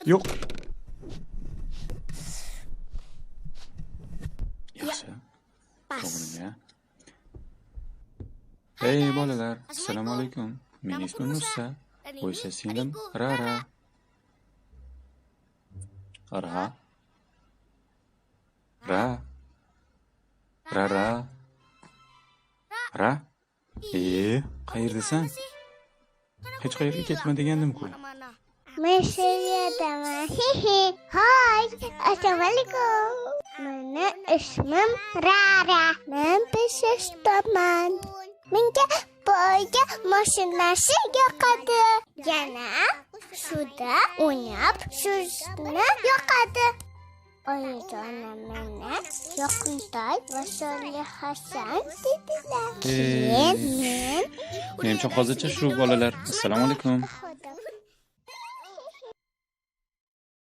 Yo'q. Yaxshi. To'g'ri. Ey bolalar, assalomu alaykum. Meni ismim Nussa. Bu esa singlim Rara. Ra. Ra. Rara. Ra. E, qayerdasan? Hech qayerga ketma degandim-ku. Men shu yerdaman. Hoy, assalomu alaykum. Meni ismim Rara. Men 5 yoshdaman. Menga poyga mashinasi yoqadi. Yana suvda o'ynab suzishni yoqadi. Oyijonim meni yoqimtoy va Solihasan dedilar. Keyin men Menimcha, hozircha shu, bolalar. Assalomu alaykum.